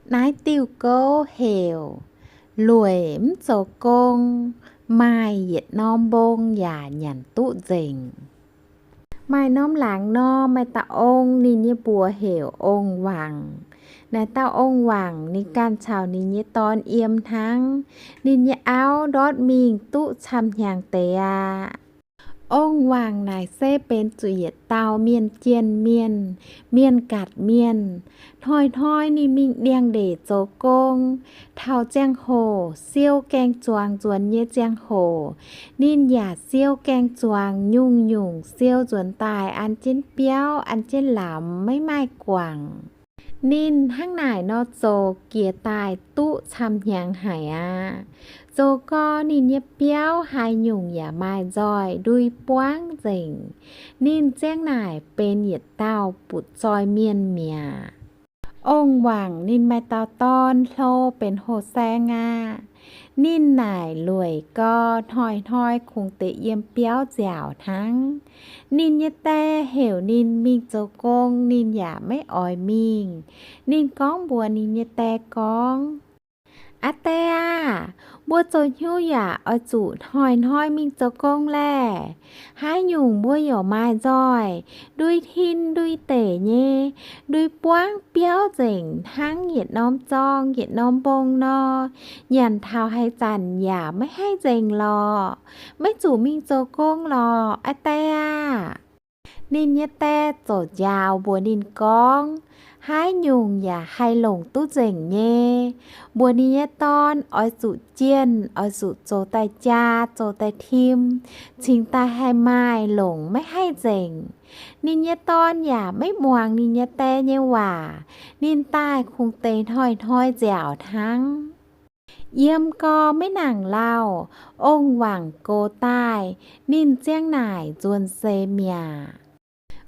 Naaiv diuh gouv heuc Lueic Mv Zoux Gong, Maaih Yietc Norm Mbong Yaac Nyanc Duqv Nzengc. Maaih norm laangz nor, maaih dauh ong, ninh nyei mbuox heuc Ong Wangc. Naaiv dauh Ong Wangc ninh ganh caux ninh nyei dorn yiem hnangv. Ninh nyei auv ndortv mingh duqv camv-hnyangx deix aqv. Ong Wangc naaic se benx zuqc yietc dauh mienh jienh mienh, mienh gatc mienh. Hnoi-hnoi ninh mingh ndiangx-ndeic zoux gong. Taux ziangh hoc siou gaeng-zuangx nzuonx nyei ziangh hoc, ninh yaac siou gaeng-zuangx, nyungc-nyungc siou nzuonx daaih an jienv biauv, an jienv lamz, maiv maaih guangc. Ninh hnangv naaic nor zoux jiex daaih duqv camv-hnyangx haic aqv. Zoux gau ninh nyei biauv haaix nyungc yaac maaih nzoih ndui buangv nzengc. Ninh ziang naaic benx yietc dauh butv-zoih mienh mi'aqv. Ong Wangc ninh maaih dauh dorn hlo benx hoh saeng aqv. Ninh naaic lueic gau, hnoi-hnoi kungx deix yiem biauv nziaauc hnangv. Ninh nyei die heuc ninh mingh zoux gong, ninh yaac maiv oix mingh. Ninh gorngv mbuox ninh nyei die gorngv, Aa die aah! Mbuo zoux hnyouv yaac oix zuqc hnoi-hnoi mingh zoux gong laeh. Haaix nyungc mbuo yaac maaih nzoih, ndui tin ndui deic nyei, ndui buangv biauv nzengc hnangv yietc norm zorng yietc norm mbong nor. Nyanc taux haaix zanc yaac maiv haih nzengc lorqc. Maiv zuqc mingh zoux gong lorqc, aa die aah! Ninh nyei die ziouc njaaux mbuox ninh gorngv, haaix nyungc yaac haih longc duqv nzengc nyei. Mbuox ninh nyei dorn oix zuqc jienh, oix zuqc zoux daaih jaa, zoux daaih tim, cingx daaih haih maaih, longc maiv haih nzengc. Ninh nyei dorn yaac maiv muangx ninh nyei die nyei waac. Ninh daaih kungx deix hnoi-hnoi nziaauc hnangv. Yiem gau maiv nangc lauh, Ong Wangc gox daaih, ninh ziang naaic nzuonx seix mi'aqv.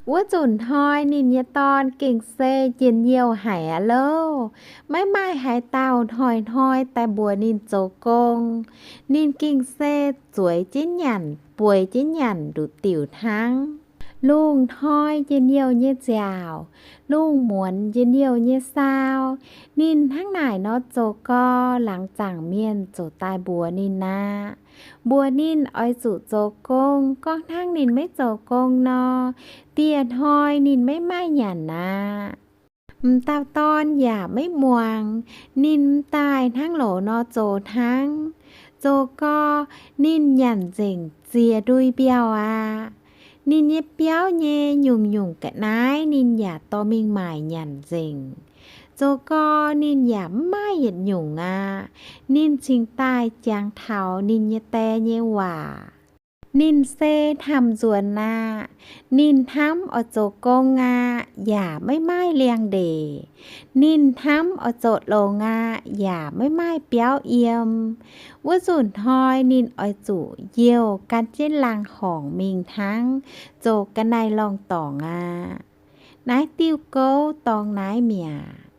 Wuov nzunc hnoi ninh nyei dorn gengh se njien-youh haic aqv loh. Maiv maaih haaix dauh hnoi-hnoi daaih mbuox ninh zoux gong. Ninh gengh se zueiz jienv nyanc, bueix jienv nyanc nduqc diuc hnangv. Lungh hnoi njien-youh nyei nziaauc, lungh muonz njien-youh nyei saau, ninh hnangv naaic nor zoux gau, laangz zaangc mienh ziouc daaih mbuox ninh aqv. Mbuox ninh oix zuqc zoux gong. Gorngv hnangv ninh maiv zoux gong nor, dieh hnoi ninh maiv maaih nyanc aqv. M'dauh dorn yaac maiv muangx. Ninh m'daaih hnangv loz nor zoux hnangv. Zoux gau, ninh nyanc nzengc ziex ndui mbiauh aqv. Ninh nyei biauv nyei nyungc-nyungc ga'naaiv ninh yaac dorh mingh maaic nyanc nzengc. Zoux gau, ninh yaac mv maaih yietc nyungc aqv. Ninh cingx daaih jangx taux ninh nyei die nyei waac. Ninh se hnamv nzuonx aqv. Ninh hnamv oix zoux gong aqv, yaac maiv maaih liangx-ndeic. Ninh hnamv oix zoux longx aqv, yaac maiv maaih biauv yiem. Wuov nzunc hnoi ninh oix zuqc youh gan jienv laangz horngc mingh hnangv, zoux ga'naaiv-lorngh dorngc aqv. Naaiv diuh gouv dorngx naaiv mi'aqv.